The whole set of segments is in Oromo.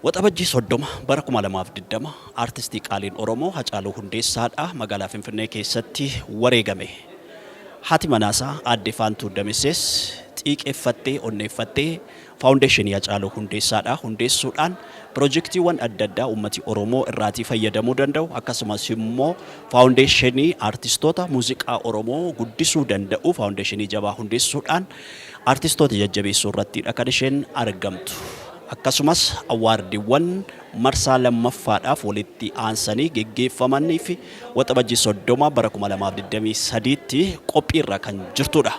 Waxabajjii 30 bara 2020 aartistii qaaliin Oromoo Hacaaluu Hundeessaadha magaalaa Finfinnee keessatti wareegame. Haati manaasaa Aadde Faantuu Damissees xiiqeffattee onneeffattee Faawundeeshinii Hacaaluu Hundeessaadha hundeessuudhaan pirojektiiwwan adda addaa uummati Oromoo irraatii fayyadamuu danda'u, akkasumas immoo faawundeeshinii aartistoota muuziqaa Oromoo guddisuu danda'u faawundeeshinii jabaa hundeessuudhaan aartistoota jajjabeessuu irrattidha kan isheen argamtu. Akkasumas awwaardiiwwan marsaa lammaffaadhaaf walitti aansanii geggeeffamanii fi Waxabajjii 30 bara 2023tti qophiirra kan jirtudha.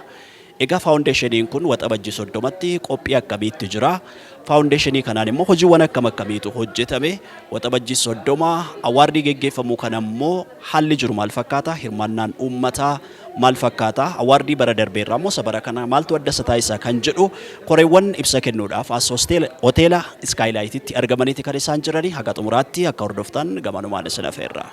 Egaa faawundeeshiniin kun Waxabajjii 30tti qophii akkamiitti jira? Faawundeeshinii kanaan immoo hojiiwwan akkam akkamiitu hojjetame? Waxabajjii 30 awaardii geggeeffamuu kana immoo haalli jiru maal fakkaata? Hirmaannaan uummataa maal fakkaata? Awaardii bara darbeerraa immoo isa bara kana maaltu adda isa taasisa kan jedhu koreewwan ibsa kennuudhaaf as hoteela Iskaayilaayititti argamaniiti kan isaan jiranii. Haga xumuraatti akka hordoftan gamanumaan isin afeerra.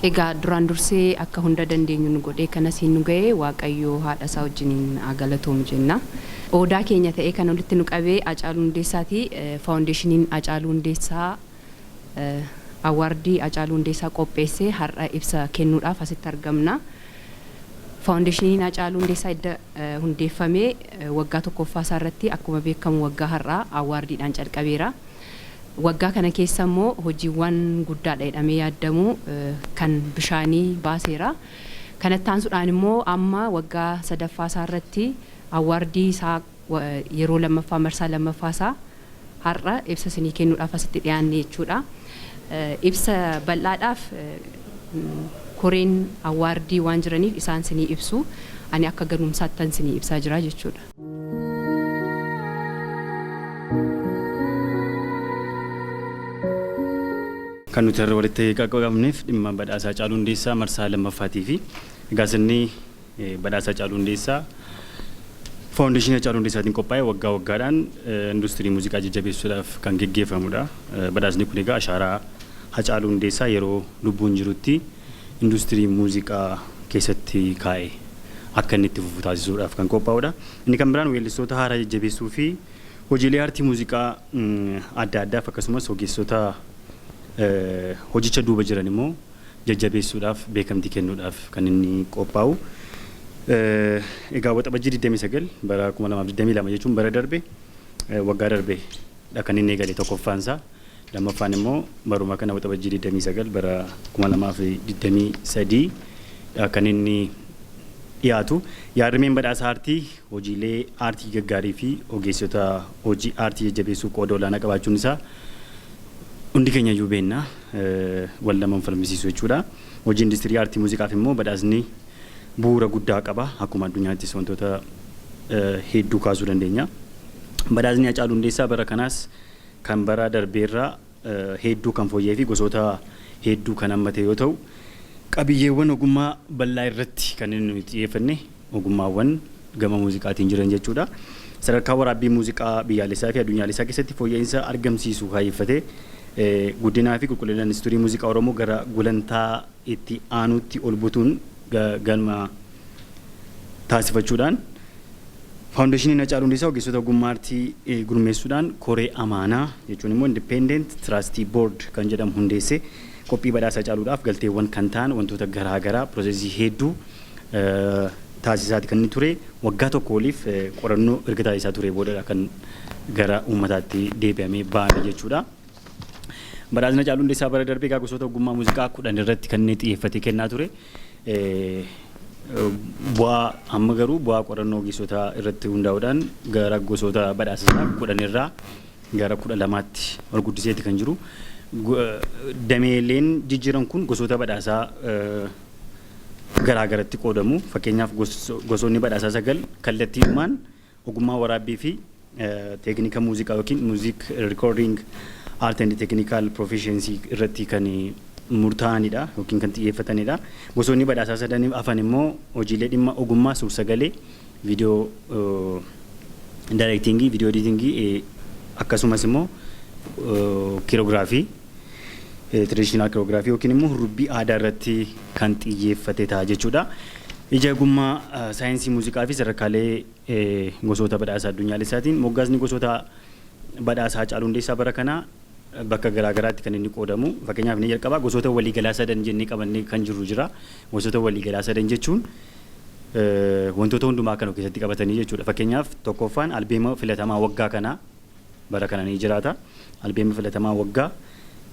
Egaa duraan dursee akka hunda dandeenyu nu godhee kanasiin nu ga'e Waaqayyo haadha isaa wajjiniin haa galatoomu jenna. Odaa keenya ta'ee kan olitti nu qabee Hacaaluu Hundeessaati. Faawundeeshiniin Hacaaluu Hundeessaa Awaardii Hacaaluu Hundeessaa qopheessee har'a ibsa kennuudhaaf asitti argamna. Faawundeeshiniin Hacaaluu Hundeessaa edda hundeeffamee waggaa tokkoffaa isaa irratti akkuma beekamu waggaa har'aa awwaardiidhaan calqabeera. Waggaa kana keessa immoo hojiiwwan guddaadha jedhamee yaadamu kan bishaanii baaseera. Kanatti aansuudhaan immoo amma waggaa sadaffaa isaa irratti awwaardii isaa yeroo lammaffaa, marsaa lammaffaa isaa har'a ibsa isinii kennuudhaaf asitti dhiyaanne jechuudha. Ibsa bal'aadhaaf koreen awwaardii waan jiraniif isaan isinii ibsu. Ani akka galumsaattan isinii ibsaa jira jechuudha. Kan nuti har'a walitti qaqqabneef dhimma badhaasa Hacaaluu Hundeessaa marsaa lammaffaatii fi egaa sirni badhaasa Hacaaluu Hundeessaa Faawundeeshinii Hacaaluu Hundeessaatiin qophaa'e waggaa waggaadhaan industirii muuziqaa jajjabeessuudhaaf kan geggeeffamudha. Badhaasni kun egaa ashaaraa Hacaaluu Hundeessaa yeroo lubbuun jirutti industirii muuziqaa keessatti kaa'e akka inni itti fufu taasisuudhaaf kan qophaa'udha. Inni kan biraan weellistoota haaraa jajjabeessuu fi hojiilee aartii muuziqaa adda addaaf akkasumas ogeessota hojicha duuba jiran immoo jajjabeessuudhaaf beekamtii kennuudhaaf kan inni qophaa'u. Egaa Waxabajjii 29 bara 2022 jechuun bara darbe, waggaa darbe dha kan inni eegale tokkoffaan isaa. Lammaffaan immoo baruma kana Waxabajjii 29 bara 2023 dha kan inni dhiyaatu. Yaadrimeen badhaasa aartii hojiilee aartii gaggaarii fi ogeessota hojii aartii jajjabeessuu qooda olaanaa qabaachuun isaa hundi keenya iyyuu beenna. Wal nama hin falmisiisu jechuudha. Hojii industirii aartii muuziqaaf immoo badhaasni bu'uura guddaa qaba. Akkuma addunyaattis wantoota hedduu kaasuu dandeenya. Badhaasni Hacaaluu Hundeessaa bara kanaas kan bara darbeerraa hedduu kan fooyya'ee fi gosoota hedduu kan hammate yoo ta'u, qabiyyeewwan ogummaa bal'aa irratti kan inni nuyi xiyyeeffanne ogummaawwan gama muuziqaatiin jiran jechuudha. Sadarkaa waraabbii muuziqaa biyyaalessaa fi addunyaalessaa keessatti fooyya'insa argamsiisu kaayyeffatee guddinaa fi qulqullina industirii muuziqaa Oromoo gara gulantaa itti aanuutti ol butuun galma taasifachuudhaan Faawundeeshiniin Hacaaluu Hundeessaa ogeessota ogummaa aartii gurmeessuudhaan koree amaanaa jechuun immoo Independent Trustee Board kan jedhamu hundeessee qophii badhaasa Hacaaluudhaaf galteewwan kan ta'an wantoota garaa garaa piroosesii hedduu taasisaati kan inni ture. Waggaa tokko oliif qorannoo erga taasisaa ture boodadha kan gara uummataatti deebi'amee ba'ame jechuudha. Badhaasni Hacaaluu Hundeessaa bara darbe egaa gosoota ogummaa muuziqaa 10 irratti kan inni xiyyeeffatee kennaa ture. Bu'aa amma garuu bu'aa qorannoo ogeessotaa irratti hundaa'uudhaan gara gosoota badhaasa sanaa 10 irraa gara 12tti ol guddiseeti kan jiru. Dameeleen jijjiiran kun gosoota badhaasaa garaa garatti qoodamu. Fakkeenyaaf, gosoonni badhaasaa 9 kallattiidhumaan ogummaa waraabbii fi teeknika muuziqaa yookiin music recording art and technical proficiency irratti kan murtaa'anidha yookiin kan xiyyeeffatanidha. Gosoonni badhaasaa sadan hafan immoo hojiilee dhimma ogummaa suur-sagalee, viidiyoo daayirektiingii, viidiyoo editingii, akkasumas immoo kiroogiraafii, traditional kiroogiraafii yookiin immoo hurrubbii aadaa irratti kan xiyyeeffate ta'a jechuudha. Ija ogummaa saayinsii muuziqaa fi sadarkaalee gosoota badhaasa addunyaalessaatiin moggaasni gosoota badhaasa Haacaaluu Hundeessaa bara kanaa bakka garaagaraatti kan inni qoodamu. Fakkeenyaaf, inni jalqabaa gosoota waliigalaa sadan jennee qabannee kan jirru jira. Gosoota waliigalaa sadan jechuun wantoota hundumaa kan of keessatti qabatanii jechuudha. Fakkeenyaaf, tokkoffaan albeema filatamaa waggaa kanaa bara kana ni jiraata. Albeema filatamaa waggaa.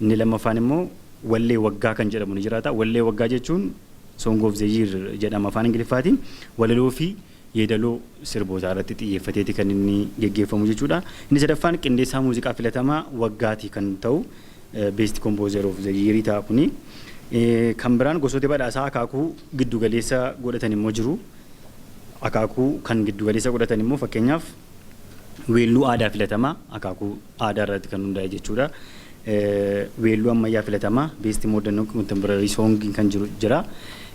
Inni lammaffaan immoo wallee waggaa kan jedhamu ni jiraata. Wallee waggaa jechuun Song of the Year jedhama afaan Ingiliffaatiin. Walaloo fi yeedaloo sirbootaa irratti xiyyeeffateeti kan inni geggeeffamu jechuudha. Inni sadaffaan qindeessaa muuziqaa filatamaa waggaati kan ta'u, Best Composer of the Year ta'a kuni. Kan biraan gosoota badhaasaa akaakuu giddugaleessa godhatan immoo jiru. Akaakuu kan giddugaleessa godhatan immoo, fakkeenyaaf, weelluu aadaa filatamaa, akaakuu aadaa irratti kan hundaa'e jechuudha. Weelluu ammayyaa filatamaa, Best Modern Contemporary Song kan jiru jira.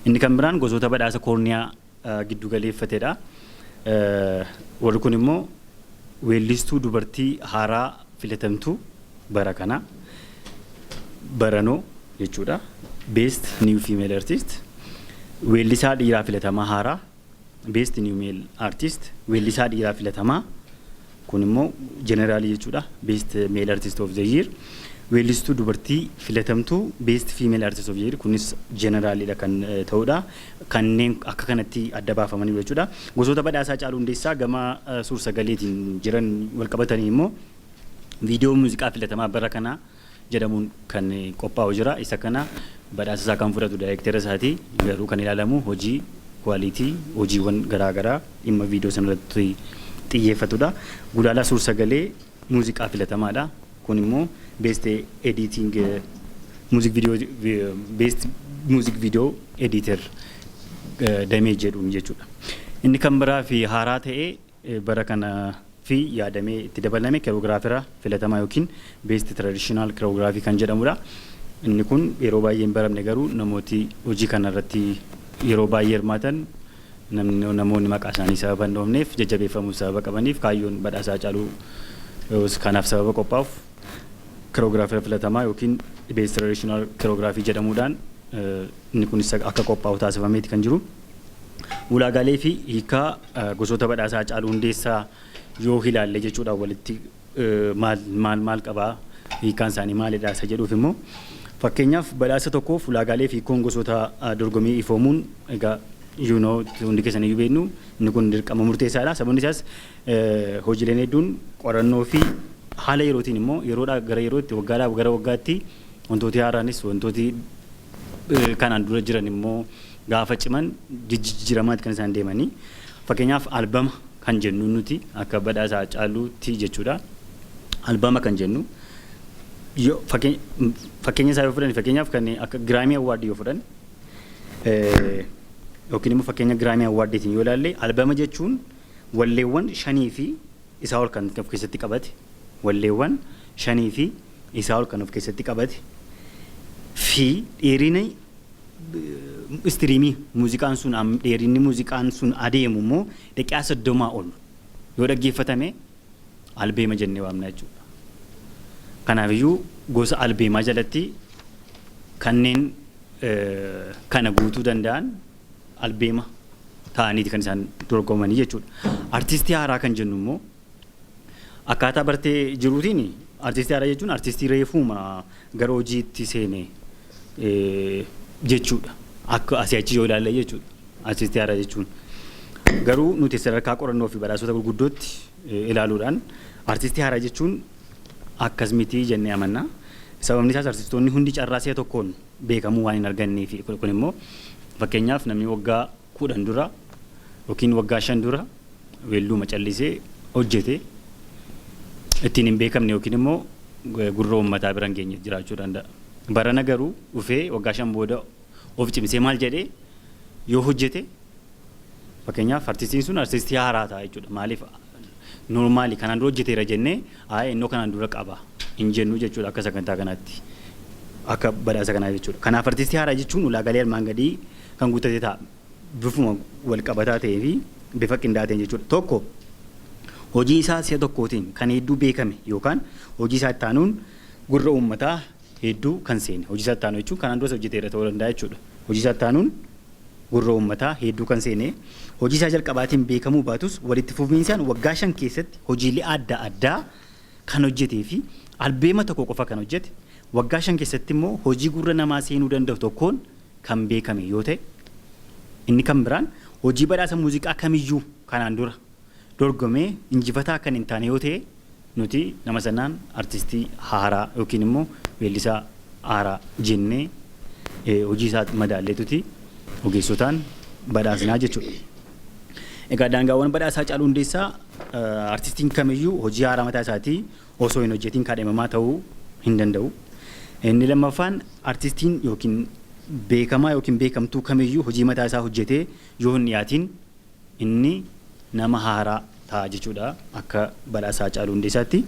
Inni kan biraan gosoota badhaasa koorniyaa giddugaleeffatedha. Warri kun immoo weellistuu dubartii haaraa filatamtu bara kana baranoo jechuudha. Best New Female Artist. Weellisaa dhiiraa filatamaa haaraa, Best New Male Artist. Weellisaa dhiiraa filatamaa, kun immoo generalii jechuudha. Best Male Artist of the Year. Weellistuu dubartii filatamtuu, Best Female Artist of the Year, kunis generaliidha kan ta'udha. Kanneen akka kanatti adda baafamanii jechuudha. Gosoota badhaasaa Haacaaluu Hundeessaa gama suur-sagaleetiin jiran wal qabatanii immoo viidiyoo muuziqaa filatamaa bara kanaa jedhamuun kan qophaa'u jira. Isa kana badhaasa isaa kan fudhatu daayirektera isaati. Garuu kan ilaalamu hojii quality hojiiwwan garaagaraa dhimma viidiyoo sanarratti xiyyeeffatudha. Gulaalaa suur-sagalee muuziqaa filatamaadha. Kun immoo best editing music video, best music video editor damee jedhuun jechuudha. Inni kan biraa fi haaraa ta'ee bara kana fi yaadamee itti dabalame choreographera filatamaa yookiin best traditional choreography kan jedhamudha. Inni kun yeroo baay'ee hin baramne, garuu namooti hojii kana irratti yeroo baay'ee hirmaatan, namoonni maqaa isaanii sababa hin dhoofneef jajjabeeffamuu sababa qabaniif, kaayyoon badhaasaa Haacaaluu kanaaf sababa qophaa'uuf, choreographera filatamaa yookiin best traditional choreography jedhamuudhaan inni kunis akka qophaa'u taasifameeti kan jiru. Ulaagaalee fi hiikaa gosoota badhaasaa Haacaaluu Hundeessaa yoo ilaalle jechuudha, walitti maal maal maal qabaa, hiikaan isaanii maalidha isa jedhuuf immoo, fakkeenyaaf, badhaasa tokkoof ulaagaalee fi hiikoon gosoota dorgommii ifoomuun egaa hundi keessan iyyuu beeknu, inni kun dirqama murteessaadha. Sababni isaas hojiileen hedduun qorannoo fi haala yerootiin immoo yeroodhaa gara yerootti, waggaadhaa gara waggaatti wantooti haaraanis, wantooti kanaan dura jiran immoo gaafa ciman jijjiiramaatti kan isaan deemanii. Fakkeenyaaf, albama kan jennu nuti akka badhaasa Haacaaluutti jechuudha. Albama kan jennu fakkeenya isaa yoo fudhan, fakkeenyaaf kan akka Grammy Awardii yoo fudhan yookiin immoo fakkeenya Grammy Awardiitiin yoo ilaalle, albama jechuun walleewwan shanii fi isaa ol kan of keessatti qabate, walleewwan shanii fi isaa ol kan of keessatti qabate fi dheerina streamii muuziqaan sun, dheerinni muuziqaan sun adeemu immoo daqiiqaa 30 ol yoo dhaggeeffatame albeema jennee waamna jechuudha. Kanaafiyyuu gosa albeemaa jalatti kanneen kana guutuu danda'an albeema ta'aniiti kan isaan dorgomanii jechuudha. Artistii haaraa kan jennu immoo akkaataa bartee jiruutiin, artistii haaraa jechuun artistii reefuuma gara hojiitti seene jechuudha. Akka asii achi yoo ilaalle jechuudha. Artistii haaraa jechuun. Garuu nuti sadarkaa qorannoo fi badhaasota gurguddootti ilaaluudhaan artistii haaraa jechuun akkas miti jennee amanna. Sababni isaas artistoonni hundi carraa si'a tokkoon beekamuu waan hin arganneef. Kun immoo fakkeenyaaf namni waggaa 10 dura yookiin waggaa 5 dura weelluu macallisee hojjete ittiin hin beekamne yookiin immoo gurra uummataa bira hin geenye jiraachuu danda'a. Barana garuu dhufee waggaa 5 booda of cimsee maal jedhee yoo hojjete, fakkeenyaaf, artistiin sun artistii haaraa ta'a jechuudha. Maaliif, normalii kanaan dura hojjeteera jennee haa innoo kanaan dura qaba hin jennu jechuudha akka sagantaa kanaatti. Akka badhaasa kanaa jechuudha. Kanaaf artistii haaraa jechuun ulaagaalee armaan gadii kan guuttate ta'a. Bifuma wal qabataa ta'ee fi bifa qindaa'aa ta'een jechuudha. Tokko, hojii isaa si'a tokkootiin kan hedduu beekame yookaan hojii isaa itti aanuun gurra uummataa hedduu kan seene. Hojii isaa itti aanu jechuun kanaan duras hojjeteera ta'uu danda'a jechuudha. Hojii isaa itti aanuun gurra uummataa hedduu kan seene, hojii isaa jalqabaatiin beekamuu baatus, walitti fufiinsaan waggaa 5 keessatti hojiilee adda addaa kan hojjetee fi albeema tokko qofa kan hojjete, waggaa 5 keessatti immoo hojii gurra namaa seenuu danda'u tokkoon kan beekame yoo ta'e, inni kan biraan hojii badhaasa muuziqaa kamiyyuu kanaan dura dorgomee injifataa kan hin taane yoo ta'e, nuti nama sanaan artistii haaraa yookiin immoo weellisaa haaraa jennee hojii isaa madaalleetuti ogeessotaan badhaasnaa jechuudha. Egaa daangaawwan badhaasaa Haacaaluu Hundeessaa, artistiin kamiyyuu hojii haaraa mataa isaatii osoo hin hojjetiin kaadhimamaa ta'uu hin danda'u. Inni lammaffaan, artistiin yookiin beekamaa yookiin beekamtuu kamiyyuu hojii mataa isaa hojjetee yoo hin dhiyaatiin, inni nama haaraa ta'a jechuudha akka badhaasaa Haacaaluu Hundeessaatti.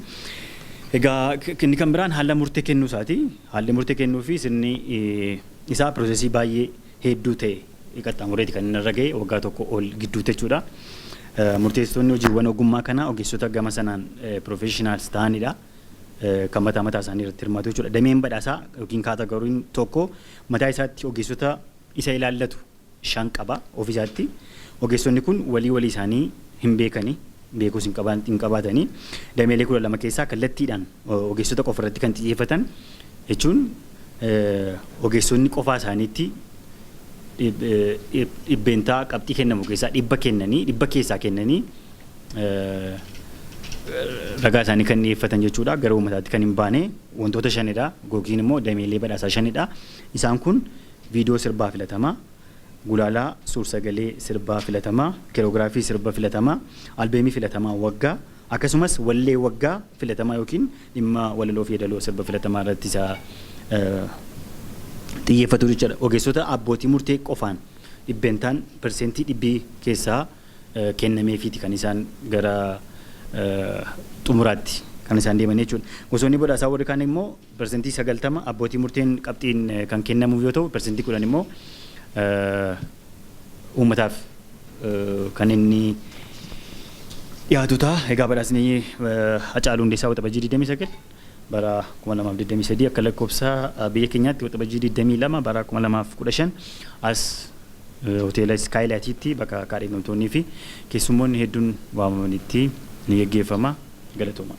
Egaa inni kan biraan haala murtee kennuu isaati. Haalli murtee kennuu fi sirni isaa piroosesii baay'ee hedduu ta'e qaxxaamureeti kan inni irra ga'e waggaa tokko ol gidduutti jechuudha. Murteessitoonni hojiiwwan ogummaa kanaa ogeessota gama sanaan professionals ta'anidha. Kan mataa mataa isaanii irratti hirmaatu jechuudha. Dameen badhaasaa yookiin kaategoriin tokko mataa isaatti ogeessota isa ilaallatu shan qaba ofiisaatti. Ogeessonni kun walii walii isaanii hin beekani, beekuus hin qabaatanii. Dameelee 12 keessaa kallattiidhaan ogeessota qofa irratti kan xiyyeeffatan jechuun, ogeessonni qofaa isaaniitti dhibbeentaa qabxii kennamu keessaa 100 kennanii, 100 keessaa kennanii ragaa isaanii kan dhiyeeffatan jechuudha. Gara uummataatti kan hin baane wantoota shanidha yookiin immoo dameelee badhaasaa shanidha. Isaan kun viidiyoo sirbaa filatamaa, gulaalaa suur-sagalee sirbaa filatamaa, koreograafii sirba filatamaa, albeemii filatamaa waggaa, akkasumas wallee waggaa filatamaa yookiin dhimma walaloo fi yeedaloo sirba filatamaa irratti isa xiyyeeffatu jechuudha. Ogeessota abbootii murtee qofaan dhibbeentaan 100% keessaa kennameefiiti kan isaan gara xumuraatti kan isaan deeman jechuudha. Gosoonni badhaasaa warri kaan immoo 90% abbootii murteen qabxiin kan kennamuuf yoo ta'u, 10% immoo uummataaf kan inni dhiyaatu ta'a. Egaa badhaasni Hacaaluu Hundeessaa Waxabajjii 29 bara 2023, akka lakkoofsa biyya keenyaatti Waxabajjii 22 bara 2015, as hoteela Iskaayilaatiitti bakka kaadhimamtoonnii fi keessummoonni hedduun waamamanitti ni geggeeffama. Galatooma.